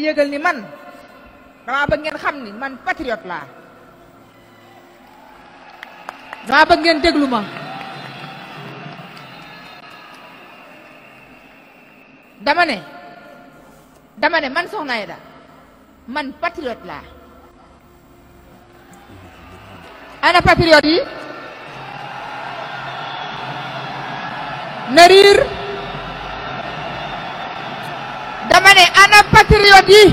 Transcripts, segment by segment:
yëgal ni man dama bëgg ngeen xam ni man patriote laa. dama bëgg ngeen déglu ma. dama ne man Soxna Aida man patriote laa. ana patriote yi na riir. dama ne ana patriote yi.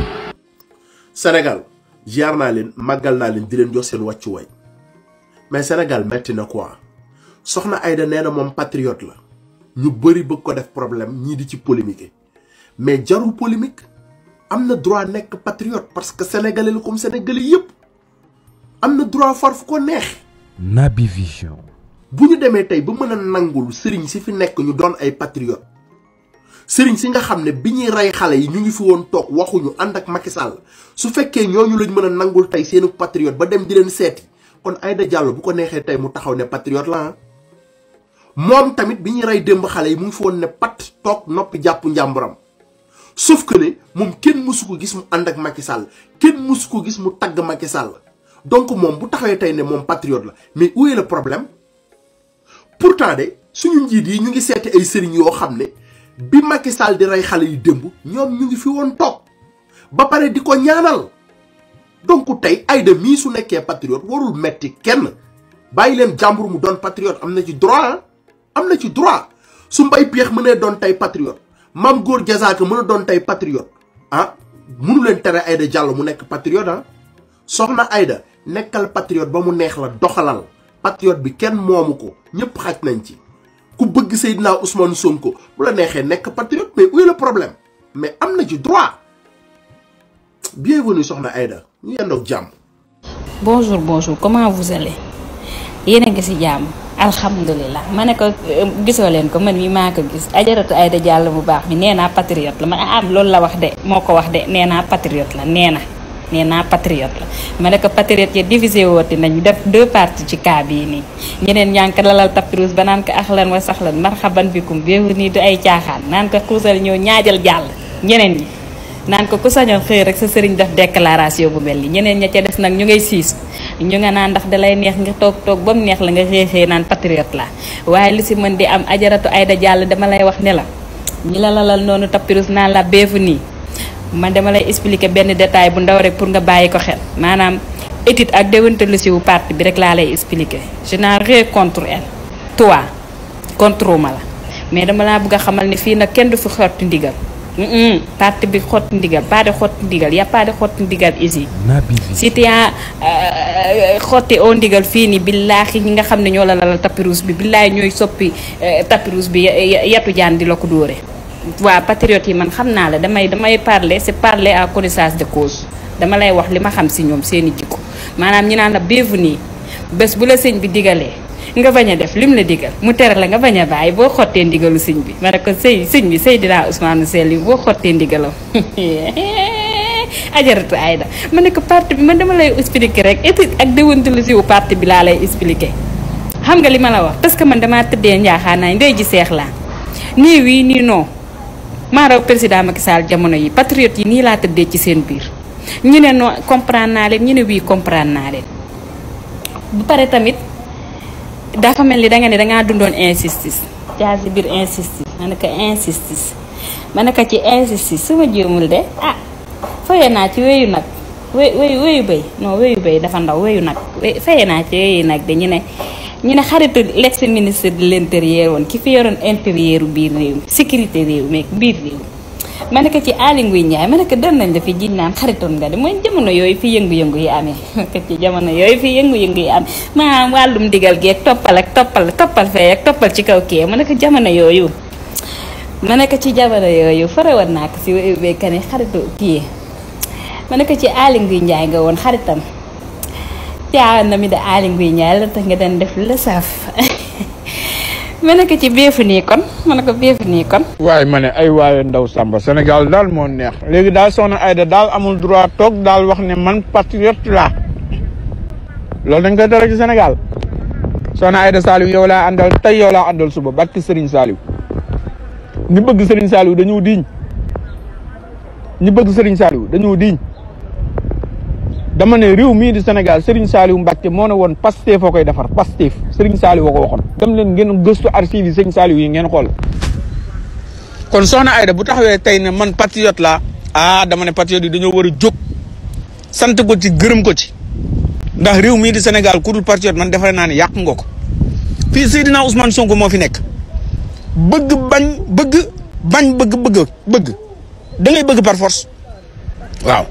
Sénégal ziar naa leen màggal naa leen di leen jox seen wàccuwaay mais Sénégal metti na quoi Soxna Aida nee na moom patriote la ñu bëri bëgg ko def problème ñii di ci polémique mais jarul polémique am na droit nekk patriote parce que sénégalais la comme sénégalais yëpp am na droit far fu ko neex. Naby Vision. bu ñu demee tey ba mën a nangul sëriñ si fi nekk ñu doon ay patriote sëriñ si nga xam ne bi ñuy rey xale yi ñu ngi fi woon toog waxuñu ànd ak Macky Sall su fekkee ñooñu lañ mën a nangul tey seenu patriote ba dem di leen seeti kon Aida Diallo bu ko neexee tey mu taxaw ne patriote la moom tamit bi ñuy rey démb xale yi mu ngi fi woon ne pat toog noppi jàpp njàmburam sauf que ne moom kenn mësu ko gis mu ànd ak Macky Sall kenn mësu ko gis mu tagg Macky Sall donc moom bu taxawee tey ne moom patriote la mais où est le problème pourtant de suñu njiit yi ñu ngi seeti ay sëriñ yoo xam ne bi Macky Sall di rey xale yu démb ñoom ñu ngi fi woon toog ba pare di ko ñaanal donc tey Aida mii su nekkee patriote warul metti kenn bàyyi leen jàmbur mu doon patriote am na ci droit am na ci droit su Mbaye Péex mënee doon tey patriote Mame Gor Diazaka mën a doon tey patriote mënu leen tere Aida Diallo mu nekk patriote Soxna Aida nekkal patriote ba mu neex la doxalal patriote bi kenn moomu ko ñëpp xaj nañ ci ku bëgg Seydina Ousmane Sonko bu la neexee nekk patriote mais où est le problème mais am na ci droit bienvenue Soxna Aida ñu yendoog jàmm. bonjour comment vous allez yéen a ngi si jàmm alhamdulilah ma ne ko gisoo leen ko man mi maa ko gis ajaratu Aida Diallo bu baax mi nee naa patriote la ma am loolu la wax de moo ko wax de nee naa patriote la nee naa patriote la ma ne ko patriote yi divisé wooti nañu def deux parties ci cas bii nii ñeneen ñaa ngi ko lalal tapis rouge ba naan ko axlan wa saxlan marhaban bikum béewu nii du ay caaxaan naan ko xuusal ñëw ñaajal jàll ñeneen ñi naan ko ku sañoon xëy rek sa sëriñ def déclaration bu mel ni ñeneen ña ca des nag ñu ngay siis ñu nga naan ndax dalay neex nga toog ba mu neex la nga xëy naan patriote la waaye li si mën di am ajaratu Aida Diallo dama lay wax ne la ñi la lalal noonu tapis rouge naan la béefu nii man dama lay expliquer benn détail bu ndaw rek pour nga bàyyi ko xel maanaam étude ak déontologie wu parti bi rek laa lay expliquer je n'ai rien contre elle toi contre ma la mais dama laa bëgg a xamal ne fii nag kenn du fi xotti ndigal parti bi xotti ndigal pas de xotti ndigal y a pas de xotti ndigal ici si tu as xotti au ndigal fii nii billaahi ñi nga xam ne ñoo la lalal tapis rouge bi billaahi ñooy soppi tapis rouge bi yatu jaan di la ko dóore waa patriote yi man xam naa la damay parler c'est parler à connaissance de cause dama lay wax li ma xam si ñoom seeni jikko maanaam ñi naan la bienvenue bés bu la sëñ bi digalee nga bañ a def lim la digal mu tere la nga bañ a bàyyi boo xottee ndigalu sëñ bi ma ne ko sëñ bi Seydina Ousmane Sall boo xottee ndigalam ajaratu Aida ma ne ko parti bi man dama lay expliquer rek étude ak déontologie wu parti bi laa lay expliquer xam nga li ma la wax parce que man damaa tëddee njaaxaanaay ndey ji seex laa nii wii nii non maa raw président Macky Sall jamono yi patriote yi nii laa tëddee ci seen biir ñu ne non comprendre naa leen ñu ne wii comprendre naa leen bu pare tamit dafa mel ni danga ne dangaa dundoon injustice jaar ci biir injustice ma ne ko injustice ma ne ko ci injustice su ma jéemul de faye naa ci wéyu nag wéyu béy non wéyu béy dafa ndaw wéyu nag faye naa ci wéyu nag de ñu ne xaritu l'ex ministre de l'intérieur woon ki fi yoroon intérieur biir réew mi sécurité réew mi biir réew ma ne ko ci Aly Ngouille Ndiaye ma ne ko doon nañ la fi jiñ naan xaritoon nga de mooy jamono yooyu fi yëngu-yëngu yi amee ci jamono yooyu fi yëngu-yëngu yi amee maanaam wàllum digal gi ak toppal fee ak toppal ci kaw kii ma ne ko jamono yooyu ma ne ko ci jamono yooyu farawat naa ko si béykat yi xaritu kii ma ne ko ci Aly Ngouille Ndiaye nga woon xaritam caa na mi de Aly Ngouille Ndiaye la tax nga doon def la saaf ma ne ko ci beefu nii kon ma ne ko beefu nii kon. waaye ma ne ay waaye ndaw Samba Sénégal daal moo neex léegi daal Soxna Aida daal amul droit toog daal wax ne man patriote laa loolu dañ koy dara ci Sénégal Soxna Aida Saliou yow laa àndal tey yow laa àndal suba barki Serigne Saliou ñu bëgg Serigne Saliou dañoo diñ ñi bëgg Serigne Saliou dañoo diñ dama ne réew mii di Sénégal Serigne Saliou Mbacké moo ne woon Pastef foo koy defar Pastef Serigne Saliou woo ko waxoon dem leen ngeen gëstu archive yi Serigne Saliou yi ngeen xool kon soxna Aida bu taxawee tey ne man patriote laa dama ne patriote yi dañoo war a jóg sant ko ci gërëm ko ci ndax réew mii di Sénégal ku dul patriote man defaree naa ne yàq nga ko fii Seydina Ousmane Sonko moo fi nekk bëgg da ngay bëgg par force waaw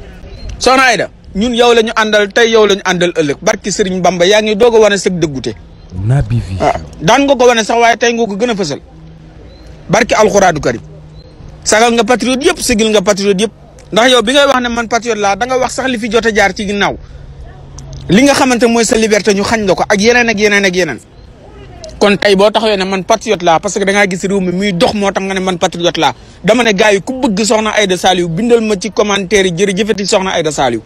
soxna Aida ñun yow la ñu àndal tey yow la ñu àndal ëllëg barki Serigne Bamba yaa ngi doog a wane sëg dëggute Naby Vision daan nga ko wane sax waaye tey nga ko gën a fësal barki alxuraadu karim sagal nga patriote yëpp sigil nga patriote yëpp ndax yow bi ngay wax ne man patriote laa da nga wax sax li fi jot a jaar ci ginnaaw li nga xamante mooy sa liberté ñu xañ la ko ak yeneen ak yeneen ak yeneen kon tey boo taxawee ne man patriote laa parce que da ngaa gis réew mi muy dox moo tax nga ne man patriote laa dama ne gars yi ku bëgg soxna Aida Saliou bindal ma ci commentaire yi jërëjëfati soxna Aida Saliou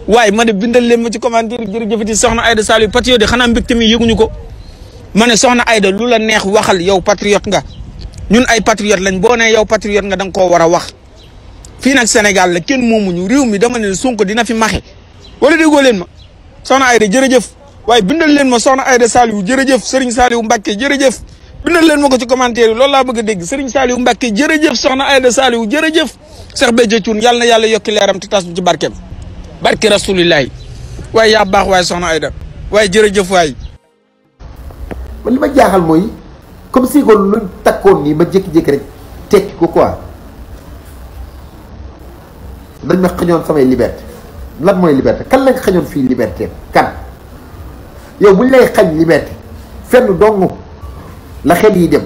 waaye ma ne bindal leen ma ci commentaire yi jërëjëfati soxna Aida Saliou patriote yi xanaa mbégte mi yëguñu ko ma ne soxna Aida lu la neex waxal yow patriote nga ñun ay patriote lañ boo nee yow patriote nga da nga koo war a wax fii nag Sénégal la kenn moomuñu réew mi dama ne Sonko dina fi maxe wala déggoo leen ma soxna Aida jërëjëf waaye bindal leen ma soxna Aida Saliou jërëjëf Serigne Saliou Mbacké jërëjëf bindal leen ma ko ci commentaire yi loolu laa bëgg a dégg Serigne Saliou Mbacké jërëjëf soxna Aida Saliou jërëjëf Cheikh Béthio Thioune yàlla na yàlla yokki leeram te tas ci barkeem barke rasulillahi waaye yaa baax waaye soxna Aida waaye jërëjëf waay. man li ma jaaxal mooy comme si ko luñ takkoon nii ma jékki-jékki rek tekki ko quoi dañ ma xañoon samay liberté lan mooy liberté kan lañ xañoon fii liberté kan yow buñ lay xañ liberté fenn dong la xel yi dem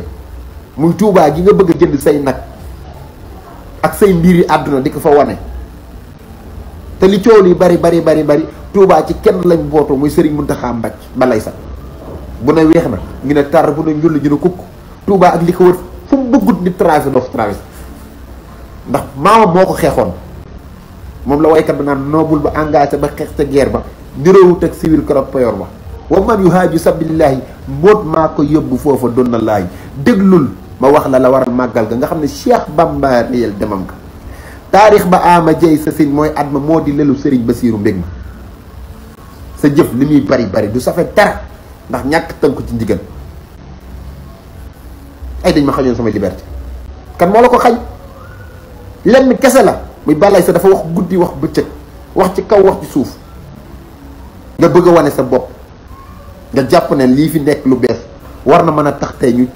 muy Tuubaa gi nga bëgg a jënd say nag ak say mbiri àdduna di ko fa wane te li coow li bari Tuubaa ci kenn lañ bootoo muy Serigne Mountakha Mbacké balay sax bu ne weex na ñu ne tar bu ne njulli ñu ne kukk Tuubaa ak li ko wër fu mu bëggut nit traversé doo fa traversé ndax maamam moo ko xeexoon moom la waykat ba naan noobul ba engagé ba xeex ca guerre ba niroowut ak civil korop payor ba wa man yu haaju sabilillahi mbóot maa ko yóbbu foofa doon na laay déglul ma wax la waral màggal ga nga xam ne Cheikh Bamba réyal demam ka taarix ba ama jëy sa sin mooy at ma moo di lelu Serigne Bassirou mbég ma sa jëf li muy bari du safe dara ndax ñàkk tënku ci ndigal ay dañ ma xañoon sama liberté kan moo la ko xañ lenn kese la muy balay sa dafa wax guddi wax bëccëg wax ci kaw wax ci suuf nga bëgg a wane sa bopp nga jàpp ne lii fi nekk lu bees war na mën a tax tey ñu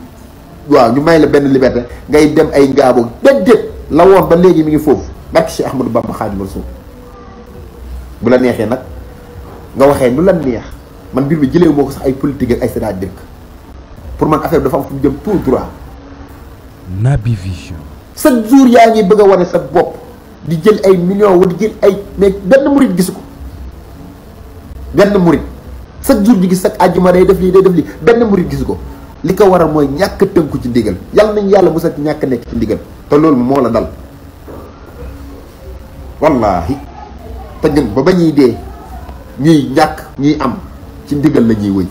may la benn liberté ngay dem ay ngaabo déedéet la woon ba léegi mi ngi foofu barki Cheikh Ahmadou Bamba Xaadimu Rasuul bu la neexee nag nga waxee lu la neex man mbir mi jëlee moo ko sax ay politique ak ay sédat dëkk pour man affaire bi dafa am fu mu jëm tout droit. Naby Vision. chaque jour yaa ngi bëgg a wane sa bopp di jël ay millions wala di jël ay mais benn murit gisu ko benn murit chaque jour di gis chaque àjjuma day def lii benn murit gisu ko li ko waral mooy ñàkk tënku ci ndigal yàlla nañ yàlla musal ci ñàkk nekk ci ndigal te loolu moo la dal wallaahi te ñun ba ñuy dee ñuy ñàkk ñuy am ci ndigal la ñuy wëy